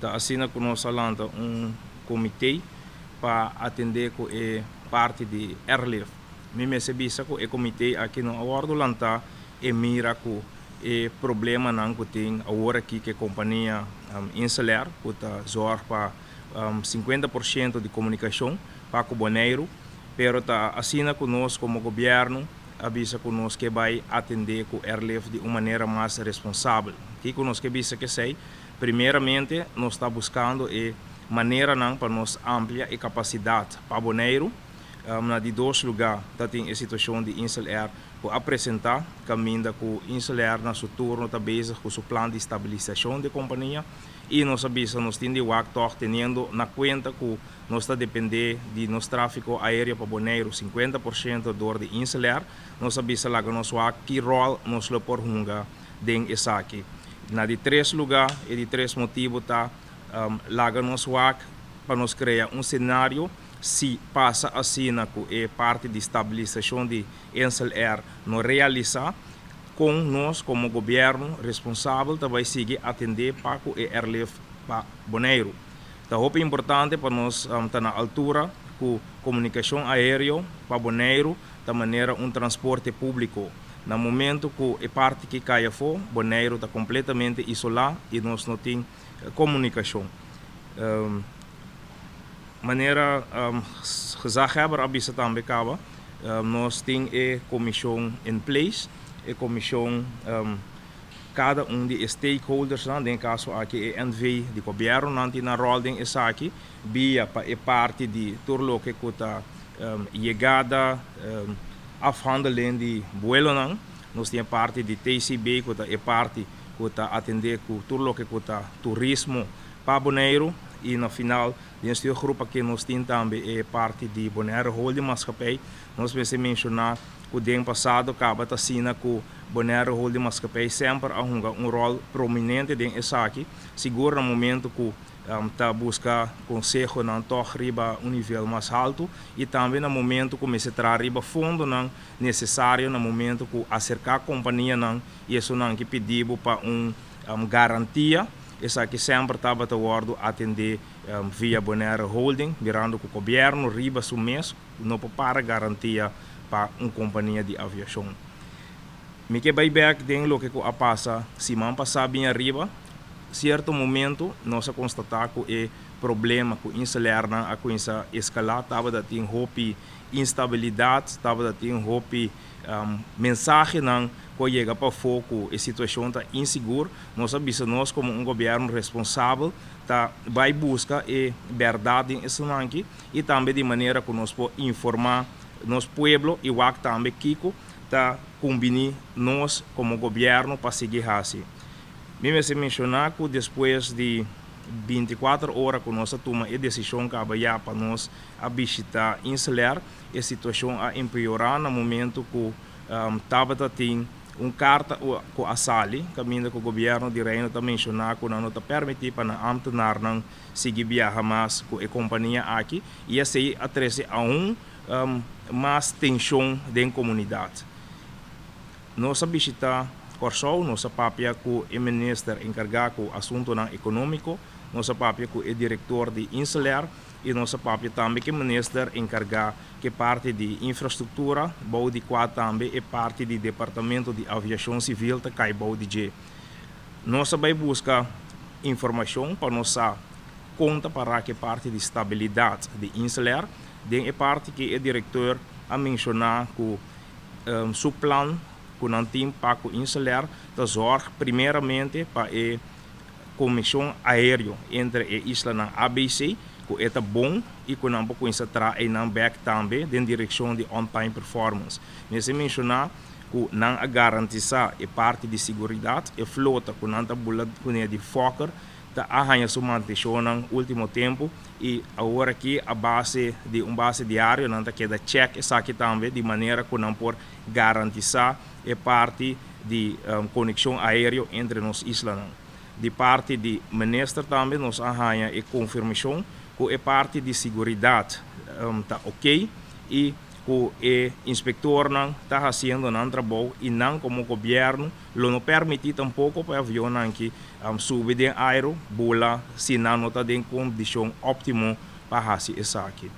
Ta asina ku nos a lanta un komité pa atendé ku e parti di airlift. Mi mester bisa ku e komité aki no a wòrdu lantá e mira ku e problemanan ku tin awor aki ku e kompania InselAir ku ta zòrg pa 50% di komunikashon pa ku Boneiru, pero ta asina ku nos komo gobièrnu a bisa ku nos ke bai atendé ku airlift di un manera mas responsabel. Kiko nos ke bisa ku esei? Primeramente nos ta buskando e maneranan pa nos amplia e kapasidat pa Boneiru. Na di dos lugá ta tin e situashon di InselAir ku a presentá, kaminda ku InselAir na su turno ta bezig ku su plan di stabilisashon di e kompania i nos a bisa nos tin di wak tòg teniendo na kuenta ku nos ta dependé di nos tráfiko aéreo pa Boneiru 50% dor di InselAir. Nos a bisa laga nos wak ki ròl nos lo por hunga den esaki. Na di tres lugá, e di tres motibu ta laga nos wak pa nos krea un senario si pasa asina ku e parti di stabilisashon di InselAir no realisá, kon nos komo gobièrnu responsabel ta bai sigui atendé pa ku e airlift pa Boneiru. Ta hopi importante pa nos ta na altura ku komunikashon aéreo pa Boneiru ta manera un transporte públiko. Na momento ku e parti ki kai afó, Boneiru ta kompletamente isolá i nos no tin komunikashon. Manera gezaghebber a bisa tambe kaba, nos tin e komishon in place, e komishon kada un di e stakeholdersnan, den e kaso aki e NV di gobièrnunan tin nan ròl den esaki, bia pa e parti di tur loke ku ta yegada, afhandeling di buelonan. Nos tin e parti di TCB ku ta e parti ku ta atendé ku tur loke ku ta turismo pa Boneiru i na final den stuurgroep aki nos tin tambe e parti di Bonaire Holding Maatschappij. Nos mester menshoná ku den pasado kaba ta asina ku Bonaire Holding Maatschappij semper a hunga un ròl prominente den esaki, sigur na momento ku ta buska konsehonan tòg riba un nivel mas haltu i tambe na momentu ku mester traha riba fondonan nesesario na momentu ku aserká kompanianan i esunnan ki pidi bo pa un garantia. Esaki semper tabata wòrdu atendé via Bonaire Holding, mirando ku gobièrnu riba su mes no por para garantia pa un kompania di aviashon. Mi ke bai bèk den loke ku a pasa siman pasá bin ariba. Sierto momento nos a konstatá ku e problema ku insulernan a kuminsá eskalá. Tabata tin hopi instabilidat, tabata tin hopi mensahenan ku a yega pafó ku e situashon ta insigur. Nos a bisa nos komo un gobièrnu responsabel ta bai buska e bèrdat den esunanki i tambe di manera ku nos por informá nos pueblo i wak tambe kiko ta kumbiní nos komo gobièrnu pa sigui hasi. Mi mester menshoná ku despues di 24 ora ku nos a tuma e desishon kaba ya pa nos a bishitá InselAir, e situashon a empeorá na momentu ku tabata tin un karta ku a sali kaminda ku gobièrnu di Reino ta menshoná ku nan no ta permití pa nan ámtenarnan sigui biaha mas ku e kompania aki i esei a trese aun mas tenshon den komunidat. Nos a bishitá Kòrsou, nos a papia ku e minister enkargá ku asuntunan ekonómiko, nos a papia ku e direktor di InselAir i nos a papia tambe ku e minister enkargá ku e parti di infrastruktura, bou di kua tambe e parti di departamento di aviashon sivil ta kai bou di dje. Nos a bai buska informashon pa nos sa kon ta pará ku e parti di stabilidat di InselAir. Den e parti ki e direktor a menshoná ku su plan ku nan tin pa ku InselAir ta zòrg primeramente pa e konekshon aéreo entre e islanan ABC ku e ta bon i ku nan por kuminsá traha einan bèk tambe den direkshon di on time performance. Mester menshoná ku nan a garantisá e parti di siguridat, e flota ku nan ta bula kuné di Fokker ta a haña su mantenshonnan último tempu i awor aki a base di un base diario nan ta keda chèk esaki tambe di manera ku nan por garantisá e parti di konekshon aéreo entre nos islanan. Di parti di minister tambe nos a haña e konfirmashon ku e parti di siguridat ta oke i. Ku e inspektornan ta hasiendo nan trabou i nan komo gobièrnu lo no permití tampoko pa avionnan aki subi den aire, bula, si nan no ta den kondishon óptimo pa hasi esaki.